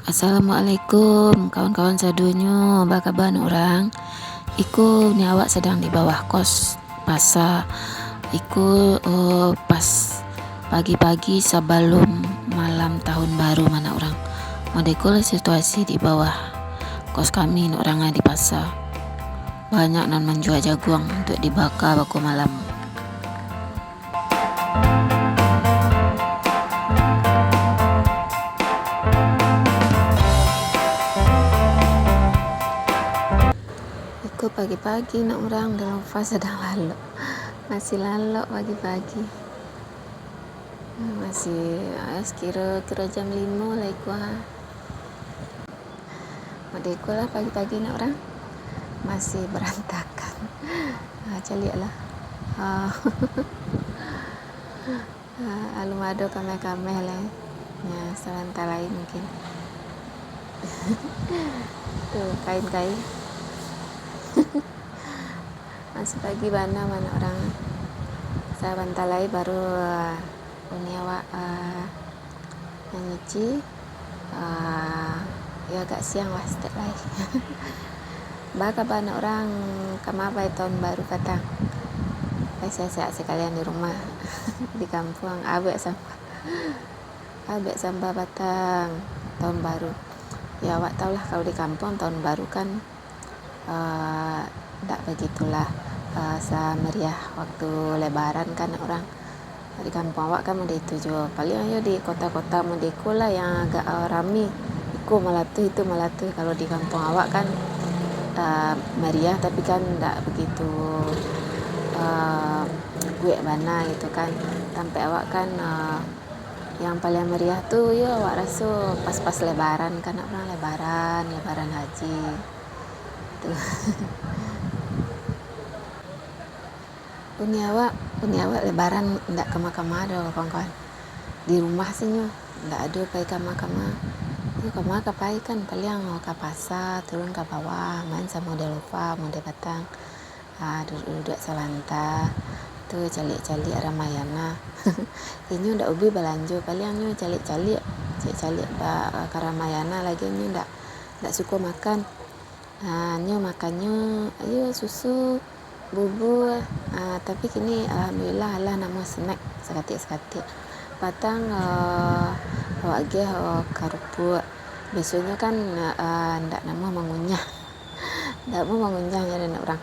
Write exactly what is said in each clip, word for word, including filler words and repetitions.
Assalamualaikum, kawan-kawan sadonyo, baa kaba nak urang? Iko ni awak sadang di bawah kos pasa. Iko, eh, pas pagi-pagi sabalum malam tahun baru, ma nak urang. Model iko lah situasi di bawah kos kami, nak urang, di pasa. Banyak nan manjua jaguang untuak dibaka bako malam. Iko pagi-pagi nak urang, Delofa sadang lalok. Masih lalok pagi-pagi. Masih, ah, sekira, kira jam limo lah iko, ha. Model iko lah pagi-pagi nak urang. Masih berantakan. Ah, caliak lah. Ah. Ah, alun ado kameh-kameh lai. Nah, sabanta lai mungkin. Tu, kain-kain. Masih pagi bana, ma nak urang. Sabanta lai baru, ah, uni awak, ah, manyici. Ah, yo agak siang lah saketek lai. Baa kaba nak urang, kama pai tahun baru patang? Pai sehat-sehat sakalian di rumah. Di kampuang, abek sampah. Abek sampah patang tahun baru. Yo, awak tau lah, kalau di kampuang tahun baru kan, eh, ndak bagitulah, eh, sameriah waktu Lebaran kan, nak urang. Di kampuang awak kan model itu juo. Paliang yo di kota-kota model iko lah yang agak, eh, rami. Iko malatuih, itu malatuih. Kalau di kampuang awak kan, eh, meriah, tapi kan ndak begitu, eh, kuek bana gitu kan. Tampek awak kan, eh, yang paliang meriah tu yo awak raso pas-pas Lebaran kan, nak urang, Lebaran, Lebaran Haji. Tu. Uni awak, uni awak Lebaran indak kama-kama doh, kawan-kawan. Di rumah se nyo, indak ado pai kama-kama. Yo, kama ka pai kan, paliang ka pasa, turun ka bawah, main samo Delofa, model patang. Ah, duduak-duduak sabanta. Tu caliak-caliak Ramayana. Inyo ndak ubi balanjo, paliang nyo caliak-caliak, caliak-caliak ba-, ka Ramayana, lagi nyo ndak, ndak suko makan. Ah, nyo makannyo, iyo, susu, bubua, ah, tapi kini alhamdulillah alah namuah snack sakatiak-sakatiak. Patang, ah, awak agiah, ah, karupuak. Biasonyo kan, ah, ndak namuah mangunyah. Ndak namuah mangunyah nyo dek urang.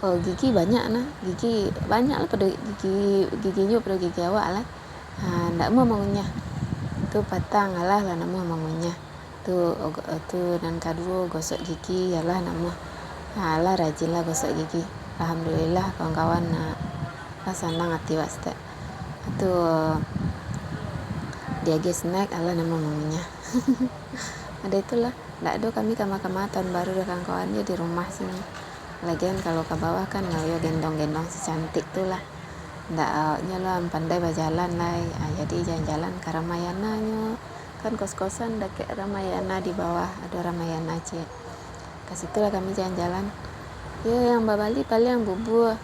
Oh, gigi banyak nah, gigi banyak lah pado gigi, giginyo pado gigi awak lah. Ah, ndak namuah mangunyah. Tu patang alah lah namuah mangunyah. Tu, og-, tu nan kaduo, gosok gigi, alah namuah. Alah rajin lah gosok gigi. Alhamdulillah, kawan-kawan, ah, lah sanang ati wak saketek. Tu, diagiah snack, alah namuah mangunyah. Ado itulah, ndak ado kami kama-kama tahun baru doh, kawan-kawan, yo di rumah se nyo. Lagian kalau ka bawah kan, yo gendong-gendong si cantik tu lah. Ndak, awaknyo lah pandai bajalan lai. Ah, jadi jalan-jalan ka Ramayana nyo. Kan kos-kosan dakek Ramayana di bawah, ado Ramayana ciek. Ka situ lah kami jalan-jalan. Yo, yang babali paliang bubua.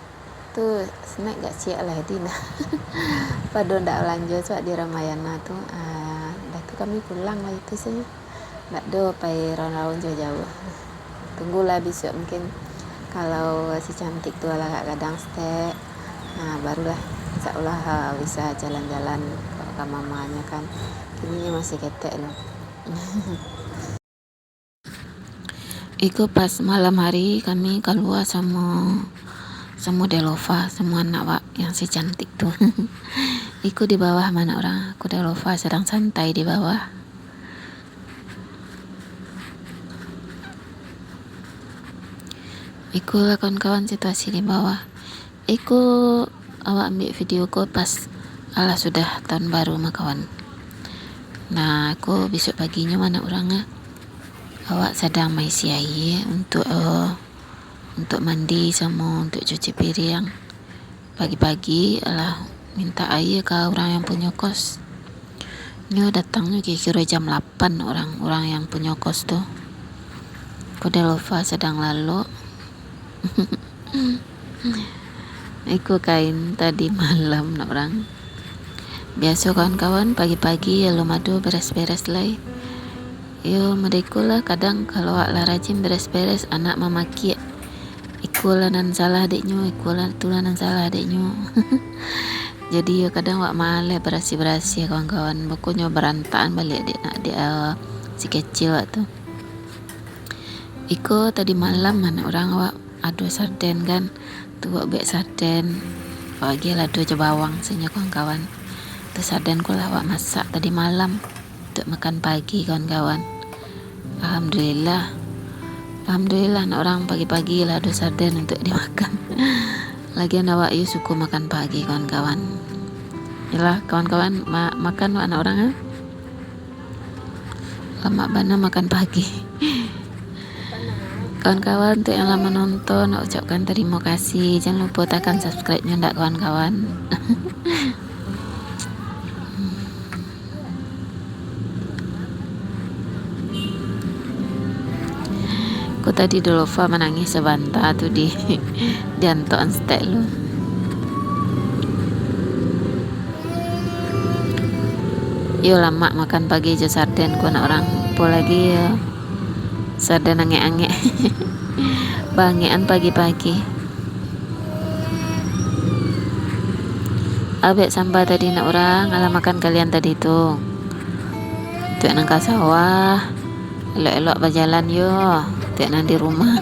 Tu snack agak ciek lah, Dina. Pado ndak balanjo suak di Ramayana tu. Ah, dah tu kami pulang lah itu se nyo. Ndak do pai raun-raun jauah-jauah. Tunggulah bisuak mungkin kalau si cantik tu lah agak gadang saketek. Ha, barulah insya Allah, ha, bisa jalan-jalan ka mamanyo kan. Kini nyo masih ketek lo. Iko pas malam hari kami kalua samo, samo Delofa, samo anak wak yang si cantik tu. Iko di bawah, ma nak urang, ko Delofa sadang santai di bawah. Iko lah kawan-kawan situasi di bawah. Iko awak ambiak video ko pas alah sudah tahun baru mah kawan. Nah, ko bisuak paginyo, ma nak urang, ah, awak sadang maisi aia untuk, eh, untuk mandi samo untuk cuci piriang. Pagi-pagi alah mintak aia ka urang yang punyo kos. Nyo datangnyo kiro-kiro jam lapan urang, urang yang punyo kos tu. Ko Delofa sadang lalok. Iko kain tadi malam nak urang. Biaso kawan-kawan, pagi-pagi alun ado beres-beres lai. Yo, mode iko lah, kadang kalau awak lah rajin beres-beres, anak mamakiak, iko lah nan salah dek nyo, iko lah tu lah nan salah dek nyo. Jadi yo, kadang awak maleh barasiah-barasiah, kawan-kawan. Pokoknyo barantakan baliak dek nak dek, ah, si kecil awak tu. Iko tadi malam anak urang awak ado sarden kan. Tu awak buek sarden. Awak agiah lado jo bawang sajo, kawan-kawan. Tu sarden ko lah awak masak tadi malam untuak makan pagi, kawan-kawan. Alhamdulillah. Alhamdulillah, anak urang pagi-pagi lah ado sarden untuak dimakan. Lagian awak yo suko makan pagi, kawan-kawan. Yolah, kawan-kawan, ma-, makan wak anak urang, ah. Lamak bana makan pagi. Kawan-kawan tu yang lah menonton, nak ucapkan terima kasih. Jangan lupa tekan subscribe-nyo ndak, kawan-kawan. Ko tadi Dolofa manangih sabanta tu di, di antok anstek lu. Yo lamak makan pagi jo sarden ko nak urang. Apo lagi yo, sarden angek-angek. Baangekan pagi-pagi. Abek samba tadi nak urang, alah makan kalian tadi tu. Tuak nan ka sawah, elok-elok bajalan yo. Tuak nan di rumah,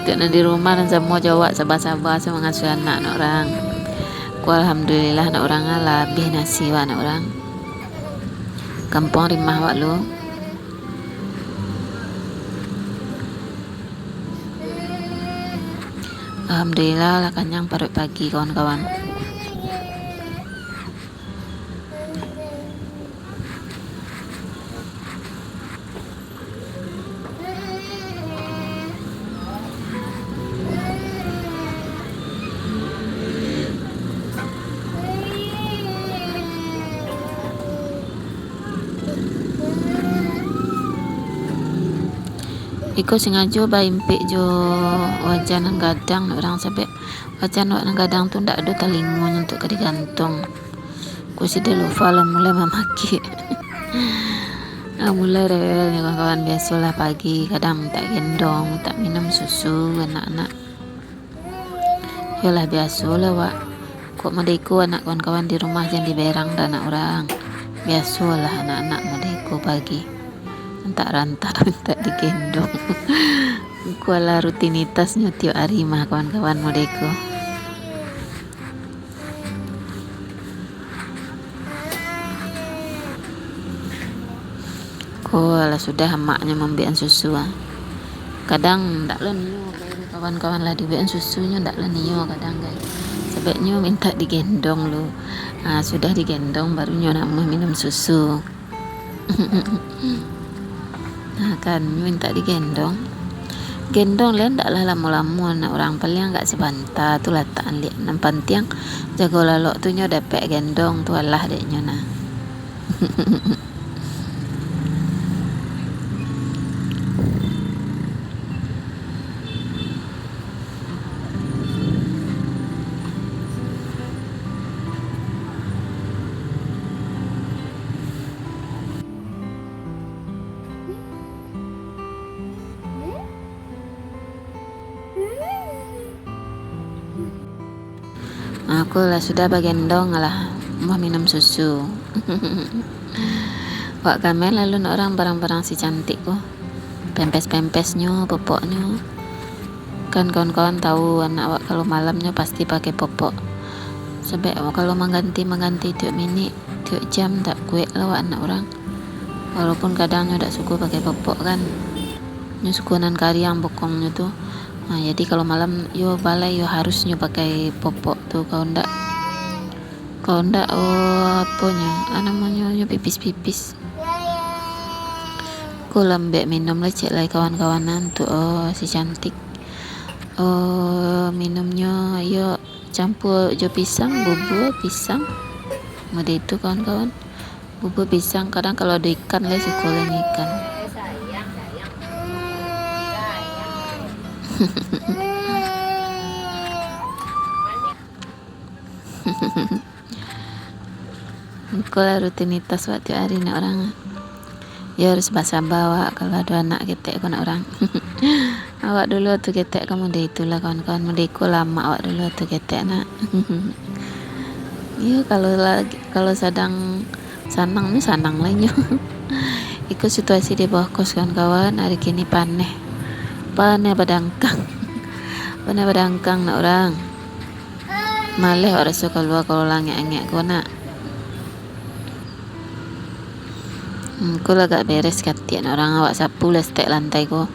tuak nan di rumah nan samo jo awak saba-saba sa mangasuah anak nak urang. Ko alhamdulillah nak urang lah abih nasi wak nak urang. Kampuang rimah wak lu. Alhamdulillah lah kanyang paruik pagi, kawan-kawan. Iko singajo baimpik jo wajan nan gadang nak urang, sabab wajan wak nan gadang tu ndak ado talingonyo untuak ka digantuang. Ko si Dolofa lah mulai mamakiak. Lah mulai rewelnyo, kawan-kawan. Biasolah pagi kadang mintak gendong, mintak minum susu anak-anak. Yolah, biasolah wak. Kok mode iko anak kawan-kawan di rumah jan diberang doh anak urang. Biasolah anak-anak mode iko pagi. Mintak rantak, mintak digendong. Ko lah rutinitasnyo tiok ari mah kawan-kawan mode iko. Ko lah sudah amaknyo mambuekan susu, ah. Kadang ndak lo nio, kawan-kawan, lah dibuekan susunyo ndak lo nio kadang, guys. Sababnyo mintak digendong lu. Ah, sudah digendong, baru nyo namuah minum susu. Nah, kan, nyo mintak digendong. Gendong lah, ndaklah lamo-lamo, nak urang, paling agak sabanta tu lah, tak liek. Nan pantiang, jago lalok tu nyo dapek gendong tu, alah dek nyo nah. Aku lah sudah bagendong lah, mau minum susu. Wak Kamel lalu nak urang barang-barang si cantik ko. Pempes-pempesnyo, popoknyo. Kan kawan-kawan tahu, anak wak kalau malamnyo pasti pakai popok. Sabab wak kalau mangganti-mangganti tiok minik, tiok jam, tak kuek lah wak anak urang. Walaupun kadang nyo dak suko pakai popok kan. Nyo suko nan kariang bokongnyo tu. Nah, jadi kalau malam yo balai yo harus nyo pakai popok tu, kalau ndak, kalau ndak, oh, apo nyo, ah, namonyo, nyo pipis-pipis. Ko lambek minum lah cek lai kawan-kawanan tu, oh, si cantik. Oh, minumnyo yo campur jo pisang, bubur pisang. Mode itu kawan-kawan. Bubur pisang, kadang kalau ado ikan lai suko lai ikan. Iko lah rutinitas wak tiok ari nak urang. Yo, harus basaba awak kalau ado anak ketek ko nak urang. Awak dulu tu ketek ko model itulah kawan-kawan, model iko lamak awak dulu tu ketek nak. Iyo, kalau lagi, kalau sadang sanang ni sanang lah inyo. Iko situasi di bawah kos kawan-kawan, hari kini paneh. Paneh badangkang. Paneh badangkang nak urang. Maleh awak raso kalua kalau lah angek-angek ko nak. Hmm, ko lah agak beres katiak nak urang, awak sapu lah setek lantai ko.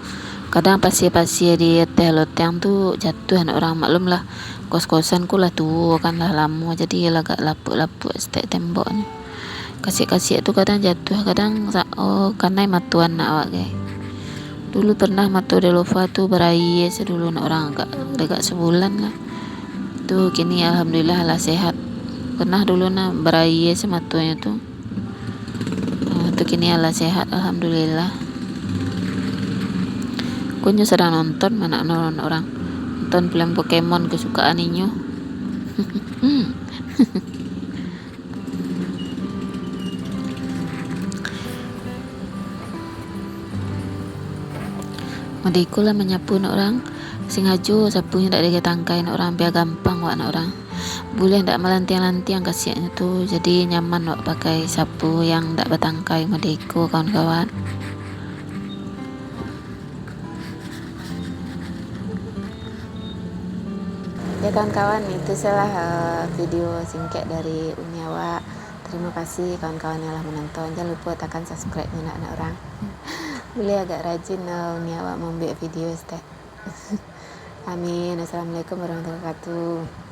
Kadang pasia-pasia di ateh loteng tu jatuah nak urang, maklum lah kos-kosan ko lah tuo kan, lah lamo, jadi lah agak lapuak-lapuak setek temboknyo. Kasiak-kasiak tu kadang jatuah, kadang sa-, oh, kanai mato anak awak gai. Dulu pernah mato Delofa tu baraia se dulu nak urang, agak, agak sabulan lah. Tu kini alhamdulillah lah sehat. Pernah dulu nah baraia se matonyo tu. Ah, tu kini alah sehat, alhamdulillah. Ko nyo sadang nonton, ma nak nonton urang. Nonton film Pokemon kesukaan inyo. Model iko lah manyapu nak urang. Sengajo sapunyo dak digatangkai nak urang, bia gampang wak nak urang. Buliah ndak malantiang-lantiang kasiaknyo tu, jadi nyaman wak pakai sapu yang ndak batangkai model iko, kawan-kawan. Ya, kawan-kawan, itu salah, eh, video singkat dari Uni awak. Terima kasih kawan-kawan yang lah menonton. Jangan lupa tekan subscribe-nyo nak, nak urang. Buliah agak rajin lah Uni awak mambuek video, stay. Amin. Assalamualaikum warahmatullahi wabarakatuh.